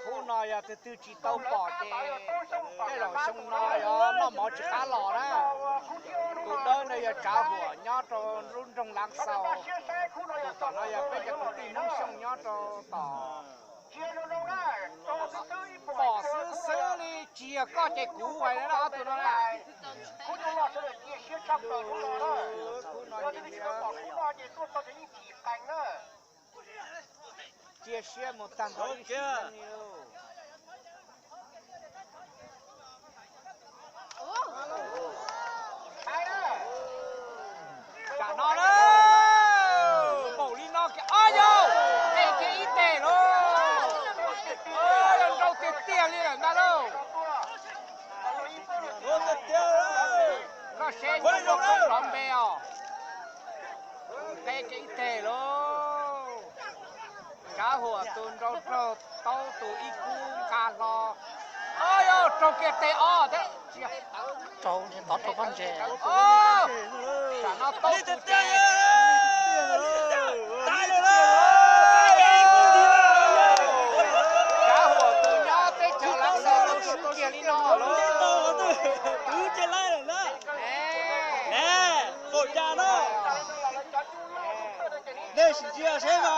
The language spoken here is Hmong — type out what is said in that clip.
Khub no yog tus twg tsis tau pom ces tej zaum xyoo no yog noj mov tsis qab los na. Tus dawb no yog Tsav Huam nyob rau lub nroog Lav Xaus. Tus tom no yog peb cov kwv tij Hmoob Xyooj nyob rau tom. Pom xwb xwb li, tsis yog koj ces kuv hais na ob tug no na. Cia siab mus tag nrho ib sim neej li. Tam no na, npaum li no kiag, o yog, qe kiag ib teg lauj. Yog nrau tiag tiag li lawm ntag lauj. Koj seb nrau koob los npe os. Qe kiag ib teg lauj. Tsav Huam tus nrau raug taub tus ib kub nqa hlo. O yog raug kiag teg ob thiab. Tov raug pob ntseg. Tam no taub tus ces Tsav Huam tus nyob teb chaws Lav Xaus tus swb kiag li no lauj. Nej sim ntsia seb mas.